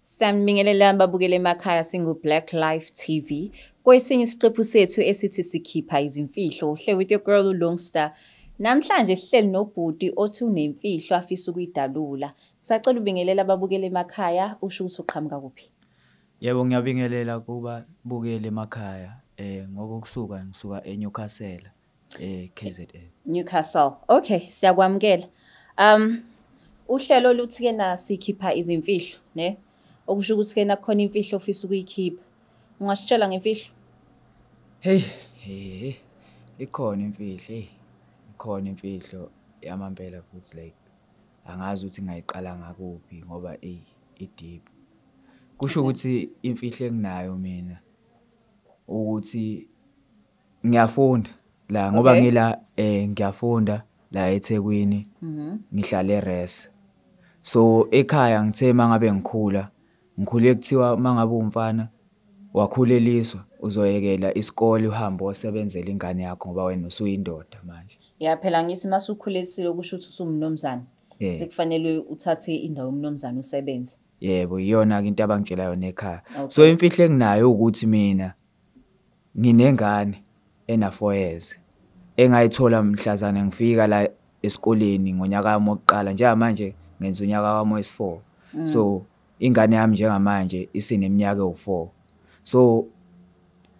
Sanibingelela babukeli emakhaya, singu Black Life TV. Kwesinye isiqephu sethu esithi sikhipha izimfihlo, hle with your girl uLongstar. Namhlanje sihleli nobhuti othi unemfihlo afisa ukuyidalula. Sacela ubingelela ababukeli emakhaya, usho ukuthi uqhamuka kuphi. Yebo, ngiyabingelela kubabukeli emakhaya. Ngokusuka ngisuka eNewcastle, eKZN. Newcastle. Okay, siyakwamukela. Uhlelo luthi ke na sikhipha izimfihlo, ne? Okusho ukuthi ke nakhona imfihlo ofisa ukuyikhipha. Ungasitshela ngemfihlo? Hey, hey, ikhona imfihlo, hey. Ikhona imfihlo yamampela futhi, like angazi ukuthi ngayiqala ngakuphi ngoba ey i-deep. Kusho ukuthi imfihlo enginayo mina ukuthi ngiyafunda la ngoba ngila ngiyafunda la eThekwini, ngihlala eRes. So ekhaya ngithe mangabe ngikhula, ngikhule kuthiwa mangabe umfana wakhuleliswa uzoyekela isikole uhambe osebenzela ingane yakho ngoba wena usuyindoda manje. Ya phela ngithi masukhulelisile kusho ukuthi usumnomzana. Sekufanele uthathe indawo yomnomzana usebenze. Yebo, iyona ke into abangitshela yona ekhaya. So imfihlo enginayo ukuthi mina nginengane ena 4 years engayithola mhlazane ngifika la esikoleni ngonyaka wami wokuqala. Njengamanje ngenza unyaka wami wesi4. So ingane yami njengamanje isineminyaka ewu4. So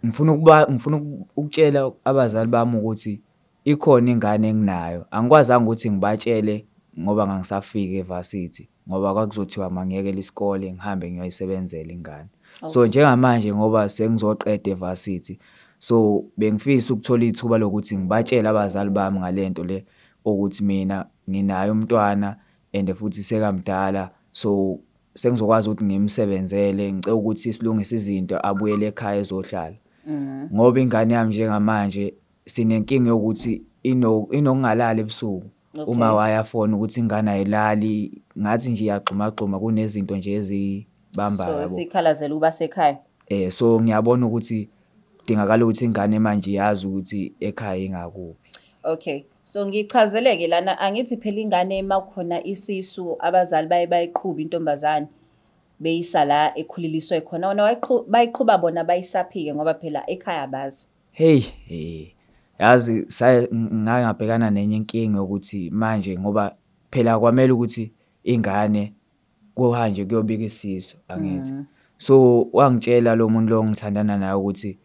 ngifuna ukutshela abazali bami ukuthi ikhona ingane enginayo. Angikwazanga ukuthi ngibatshele ngoba ngangisafika evarsity, ngoba kwakuzothiwa mangiyekele isikole ngihambe ngiyoyisebenzela ingane. So njengamanje ngoba sengizoqeda evarsity, so bengifisa ukuthola ithuba lokuthi ngibatshele abazali bami ngalento le ukuthi mina nginayo umntwana and futhi sekamdala, so sengizokwazi ukuthi ngimsebenzele, ngicela ukuthi silungise izinto abuyele ekhaya ezohlala. Ngoba ingane yami njengamanje sinenkinga yokuthi inokungalali ebusuku. Uma wayafona ukuthi ingane ayilali, ngathi nje iyagxumagxuma, kunezinto nje ezibambayo. So sikhalazela uba sekhaya. So ngiyabona ukuthi kudingakala ukuthi ingane manje yazi ukuthi ekhaya ingakuphi. Okay. So ngichazeleke lana, angithi phela ingane makukhona isisu abazali baye bayiqhuba intombazane beyisa la ekhuliliswe khona. Wona bayiqhuba bona bayisaphike ngoba phela ekhaya abazi. Hey, hey. Yazi ngangabhekana nenye inkinga ukuthi manje ngoba phela kwamele ukuthi ingane kuhanje kuyobika isisu, angithi. So wangitshela lo muntu lo ngithandana naye ukuthi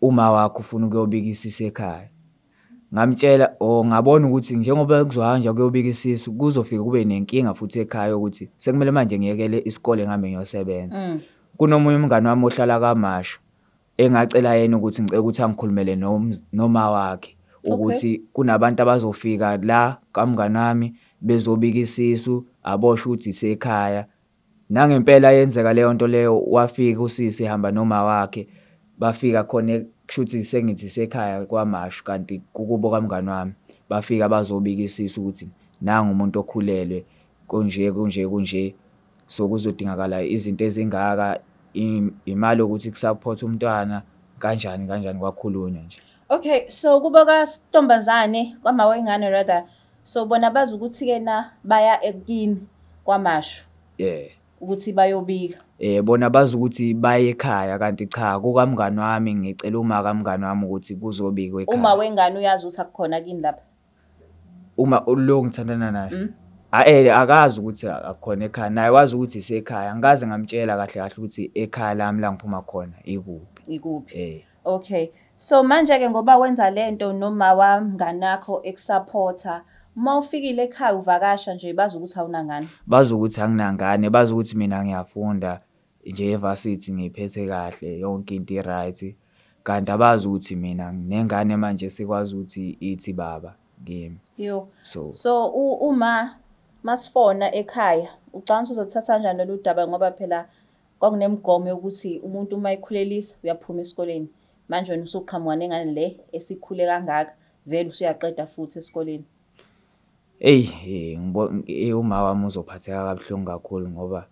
uma wakho ufuna ukuyobika isisu ekhaya. Ngamtshela ngabona ukuthi njengoba kuzohanjwa kuyobika isisu kuzofika kube nenkinga futhi ekhaya ukuthi sekumele manje ngiyekele isikole ngihambe ngiyosebenza. Kunomunye umngane wami ohlala kaMashu engacela yena ukuthi ngicela ukuthi angikhulumele noma wakhe ukuthi kunabantu abazofika la kamngane wami bezobika isisu aboshwe ukuthi isekhaya. Nangempela yenzeka leyo nto leyo, wafika usisi ehamba noma wakhe, bafika khona kushuthi sengithi isekhaya kwaMashu kanti kukubo kamngane wami. Bafika bazobika isisu ukuthi nangu umuntu okhulelwe kunje kunje kunje, so kuzodingakala izinto ezingaka, imali ukuthi kusupport umntwana kanjani kanjani, kwakhulunywa nje. Okay, so kuba kaSintombazane kwama wengane rather, so bona bazi ukuthi ke na baya ekini kwaMashu. Yeah. Ukuthi bayobika. Bona bazi ukuthi baye ekhaya kanti cha kukamngani wami, ngicela uma kamngani wami ukuthi kuzobikwa ekhaya. Uma wengane uyazi ukuthi akukhona kini lapha. Uma lo ngithandana naye. Akazi ukuthi akukhona ekhaya, naye wazi ukuthi isekhaya. Angikaze ngamtshela kahle kahle ukuthi ekhaya lami la ngiphuma khona ikuphi. Ikuphi. Okay. So manje ke ngoba wenza lento noma wamngani wakho ekusupporta, uma ufikile ekhaya uvakasha nje bazi ukuthi awunangane. Bazi ukuthi anginangane, bazi ukuthi mina ngiyafunda nje evarsity ngiphethe kahle yonke into i-right. Kanti abazi ukuthi mina nginengane manje sikwazi ukuthi ithi baba kimi. Yo. So uma masifona ekhaya ucabanga uzothatha kanjani lolu daba ngoba phela kwakunemigomo yokuthi umuntu uma ekhulelisa uyaphuma esikoleni. Manje wena usuqhamuka nengane le esikhule kangaka vele usuyaqeda futhi esikoleni. Hey, uma wami uzophatheka kabuhlungu kakhulu ngoba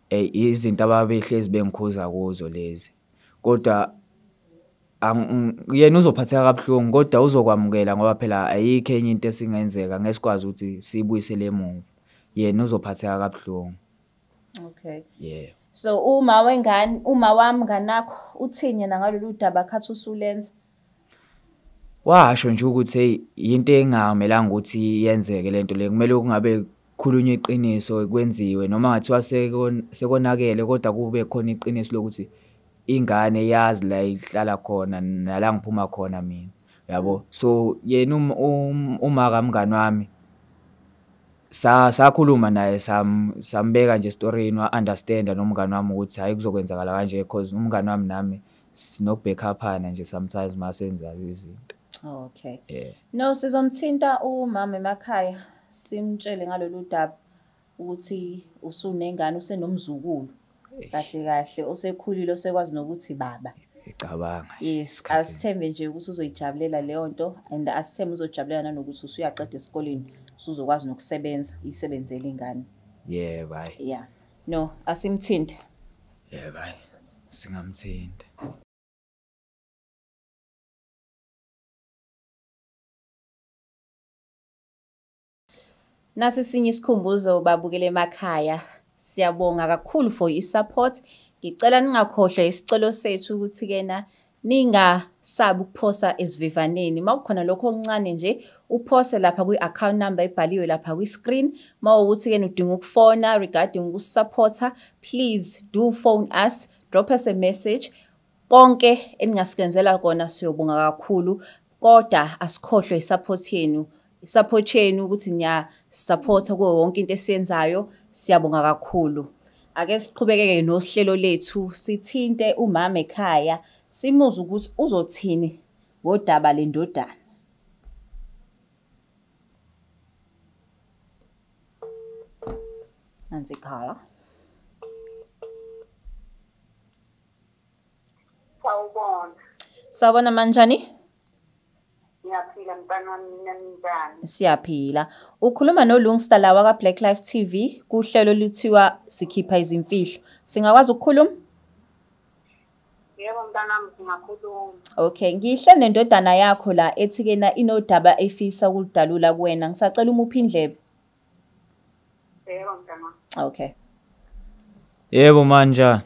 izinto ababehlezi bengikhuza kuzo lezi. Kodwa yena uzophatheka kabuhlungu kodwa uzokwamukela ngoba phela ayikho enye into esingenzeka ngesikwazi ukuthi sibuyisele emuva. Yena uzophatheka kabuhlungu. Okay. Yeah. So uma wengane, uma wami nganakho uthini yena ngalolu daba khathi usulenza? Washo nje ukuthi hey, into engamelanga ukuthi yenzeke lento le, kumele kungabe kukhulunywe iqiniso kwenziwe, noma ngathiwa sekonakele kodwa kube khona iqiniso lokuthi ingane yazi la ihlala khona nala ngiphuma khona mina, yabo. So yena uma kamngani wami sakhuluma naye, sambeka nje esitorini, wa-understand-a nomngani wami ukuthi hhayi kuzokwenzakala kanje, cause umngani wami nami sinokubhekhaphana nje sometimes masenza izinto. Okay. Yeah. No, sizomthinta umama emakhaya simtshele ngalolu daba ukuthi usunengane, usenomzukulu. Kahle kahle osekhulile osekwazi nokuthi baba. Ngicabanga nje. Yes, asithembe nje ukuthi uzoyijabulela leyo nto, and asithembe uzojabulela nanokuthi usuyaqeda esikoleni, usuzokwazi nokusebenza, uyisebenzele ingane. Yeah, bye. Yeah. No, asimthinte. Yeah, bye. Singamthinta. Nasi sinye isikhumbuzo babukele emakhaya. Siyabonga kakhulu for i-support. Ngicela ningakhohlwa isicelo sethu ukuthi kena ningasabi ukuphosa esivivaneni. Mawukhona lokho okuncane nje uphose lapha kwi-account number ebhaliwe lapha kwi-screen. Mawukuthi kena udinga ukufona regarding ukusupporta, please do phone us, drop us a message. Konke eningasikenzela kona siyobonga kakhulu, kodwa asikhohlwe i-support yenu. I-support yenu ukuthi niyasupporta kuyo yonke into esiyenzayo, siyabonga kakhulu. Ake siqhubekeke nohlelo lethu, sithinte umama ekhaya, simuzwe ukuthi uzothini ngodaba lendodana. Nansi ikhala. Sawubona. Sawubona manjani? Ngiyaphila mntana wami, mina ninjani? Siyaphila. Ukhuluma noLungsta la waka Black Life TV kuhlelo oluthiwa Sikhipha Izimfihlo. Singakwazi ukukhuluma? Yebo mntana wami, singakhuluma. Okay, ngihleli nendodana yakho la ethi kena inodaba efisa ukuludalula kuwena. Ngisacela umuphe indlebe. Yebo mntana wami. Okay. Yebo manjani?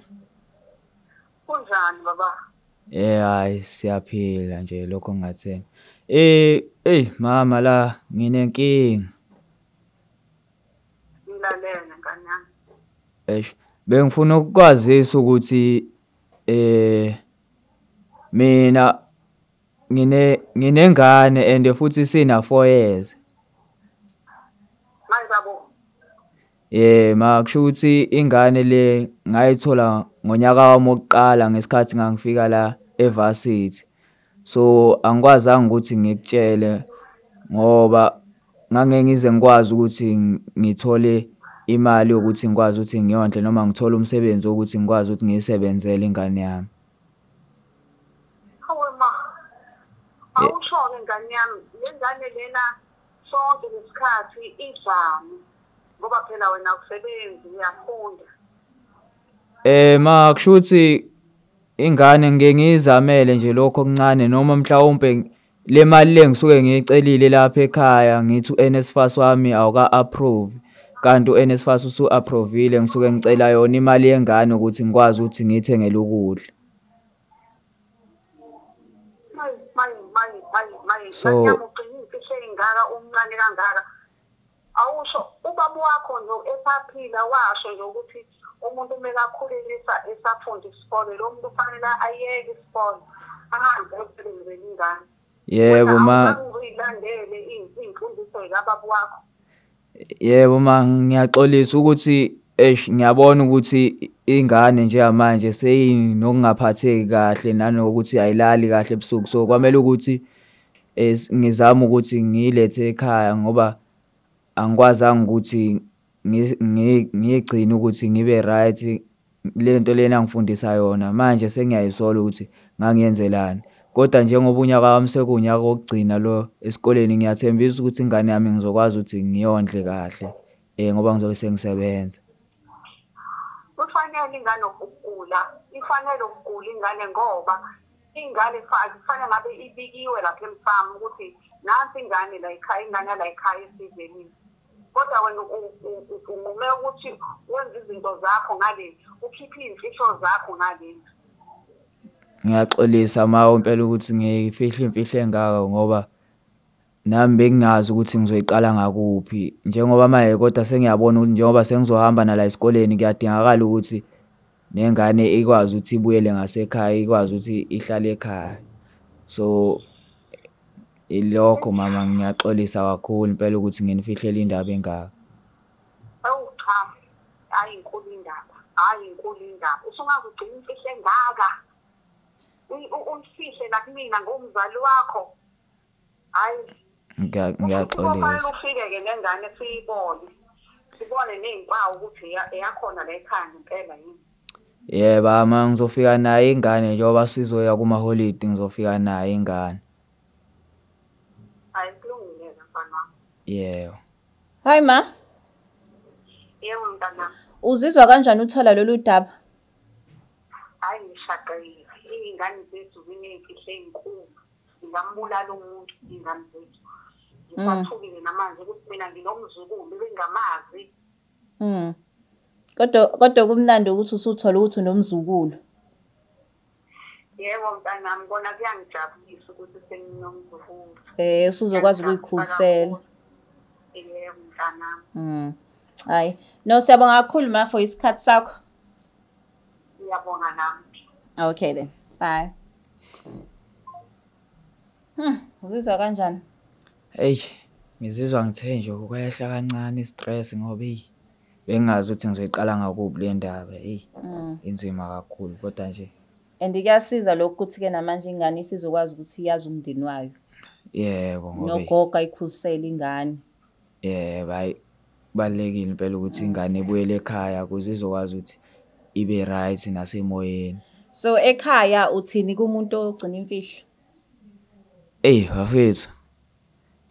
Kunjani baba? Eh hayi siyaphila nje lokho ngingatheni. Eh mama la nginenkinga. Ngilalele ngane yami. Eish, bengifuna ukukwazisa ukuthi mina nginengane and futhi sina 4 years. Manje babo. Eh ma kusho ukuthi ingane le ngayithola ngonyaka wami wokuqala ngesikhathi ngangifika la evarsity. So angikwazanga ukuthi ngikutshele ngoba ngangeke ngize ngikwazi ukuthi ngithole imali yokuthi ngikwazi ukuthi ngiyondle noma ngithole umsebenzi wokuthi ngikwazi ukuthi ngiyisebenzele ingane yami. Hawe ma, awusho-ke ingane yami, le ngane lena sonke lesikhathi idlani ngoba phela wena awusebenzi uyafunda. Ma kusho ukuthi ingane ngeke ngiyizamele nje lokho okuncane, noma mhlawumbe le mali le ngisuke ngiyicelile lapha ekhaya ngithi uNSFAS wami awuka-approve, kanti uNSFAS usu-approvile, ngisuke ngicela yona imali yengane ukuthi ngikwazi ukuthi ngiyithengele ukudla. So imfihlo engaka umncane kangaka. Awusho ubaba wakho nje esaphila washo nje ukuthi umuntu kumele akhulelisa esafunda isikole, lo muntu kufanele ayeke isikole ahambe ayosebenzela ingane. Yebo ma, uyilandele iy'mfundiso zikababa wakho. Yebo ma, ngiyaxolisa ukuthi eish ngiyabona ukuthi ingane njengamanje seyinokungaphatheki kahle nanokuthi ayilali kahle ebusuku, so kwamele ukuthi ngizame ukuthi ngiyilethe ekhaya ngoba angikwazanga ukuthi ngiyigcine ukuthi ngibe right lento lena angifundisa yona. Manje sengiyayisola ukuthi ngangiyenzelani, kodwa njengoba unyaka wami sekuwunyaka wokugcina lo esikoleni, ngiyathembisa ukuthi ingane yami ngizokwazi ukuthi ngiyondle kahle ngoba ngizobe sengisebenza. Kufanele ingane ukugula, ifanele ukugula ingane ngoba ingane kufanele ngabe ibikiwe lapha emfama ukuthi nansi ingane la ekhaya, ingane la ekhaya isivelile. Kodwa wena unqume ukuthi wenze izinto zakho ngale, ukhiphe iy'mfihlo zakho ngale. Ngiyaxolisa ma impela ukuthi ngifihle imfihlo engaka ngoba nami bengingazi ukuthi ngizoyiqala ngakuphi. Njengoba manje kodwa sengiyabona ukuthi njengoba sengizohamba nala esikoleni kuyadingakala ukuthi nengane ikwazi ukuthi ibuyele ngasekhaya, ikwazi ukuthi ihlale ekhaya. So ilokho mama, ngiyaxolisa kakhulu impela ukuthi nginifihlele indaba engaka. Awu cha, hayi inkulu indaba, hayi inkulu indaba. Usungaze ugcine imfihlo engaka. Uyifihle nakumina ngomzali wakho. Hayi. Ngiyaxolisa. Ufike-ke nengane siyibone. Sibone ney'mpawu ukuthi eyakhona la ekhaya ngempela yini. Yebo, ma ngizofika nayo ingane njengoba sizoya kuma-holiday ngizofika nayo ingane. Hayi kulungile mfana wami. Yebo. Hi ma. Yebo mntanami. Uzizwa kanjani uthola lolu daba? Hayi ngishaqekile. Iy'ngane zethu ziney'mfihlo ey'nkulu. Ngingambulala umuntu iy'ngane zethu. Ngisathukile namanje ukuthi mina nginomzukulu bengingamazi. Kodwa kumnandi ukuthi usuthola ukuthi unomzukulu. Yebo mntanami, kona kuyangijabulisa ukuthi senginomzukulu. Usuzokwazi ukuyikhulisela. Yebo mntanami. Hayi. No, siyabonga kakhulu ma for isikhathi sakho. Ngiyabonga nami. Okay then. Bye. Uzizwa kanjani? Hey, ngizizwa ngithe nje ukwehla kancane i-stress ngoba hey bengingazi ukuthi ngizoyiqala ngakuphi le ndaba. Hey, inzima kakhulu kodwa nje. And kuyasiza lokho ukuthi ke namanje ingane isizokwazi ukuthi yazi umndeni wayo. Yebo, ngoba nogogo ayikhulisele ingane. Yebo, hayi kubalulekile impela ukuthi ingane ibuyele ekhaya ukuze izokwazi ukuthi ibe right nasemoyeni. So ekhaya uthini kumuntu ogcina imfihlo? Ey bafethu,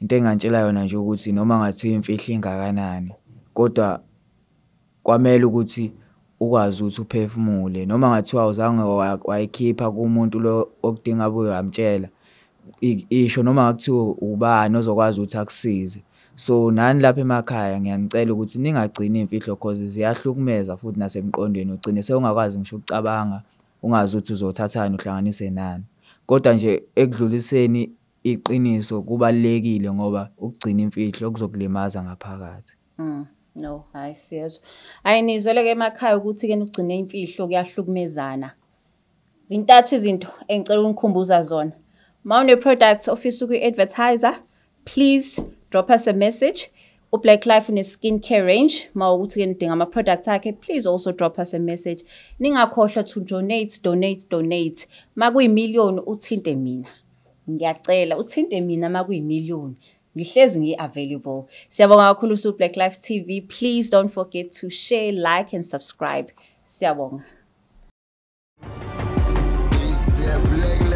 into engantshela yona nje ukuthi noma ngathiwa imfihlo ingakanani kodwa kwamele ukuthi ukwazi ukuthi uphefumule, noma ngathiwa awuzange wayikhipha kumuntu lo okudinga abuye wamtshela isho, noma ngakuthiwa ubani ozokwazi ukuthi akusize. So nani lapha emakhaya ngiyanicela ukuthi ningagcini imfihlo cause ziyahlukumeza futhi nasemqondweni, ugcine sewungakwazi ngisho ukucabanga, ungazi ukuthi uzothathani uhlanganise nani. Kodwa nje ekudluliseni iqiniso kubalulekile ngoba ukugcina imfihlo kuzokulimaza ngaphakathi. No, hayi siyezwa. Hayi nizwele ke emakhaya ukuthi ke ugcine imfihlo kuyahlukumezana. Zintathu izinto engicela ukunikhumbuza zona. Uma une-product ofisa ukuyi-advertiser, please drop us a message. U-Black Life une-skin care range. Uma ukuthi ke nidinga ama-products akhe, please also drop us a message. Ningakhohlwa to donate, donate, donate. Makuyimiliyoni uthinte mina. Ngiyacela uthinte mina makuyimiliyoni. Ngihlezi ngi-available. Siyabonga kakhulu su Black Life TV. Please don't forget to share, like and subscribe. Siyabonga. It's the Black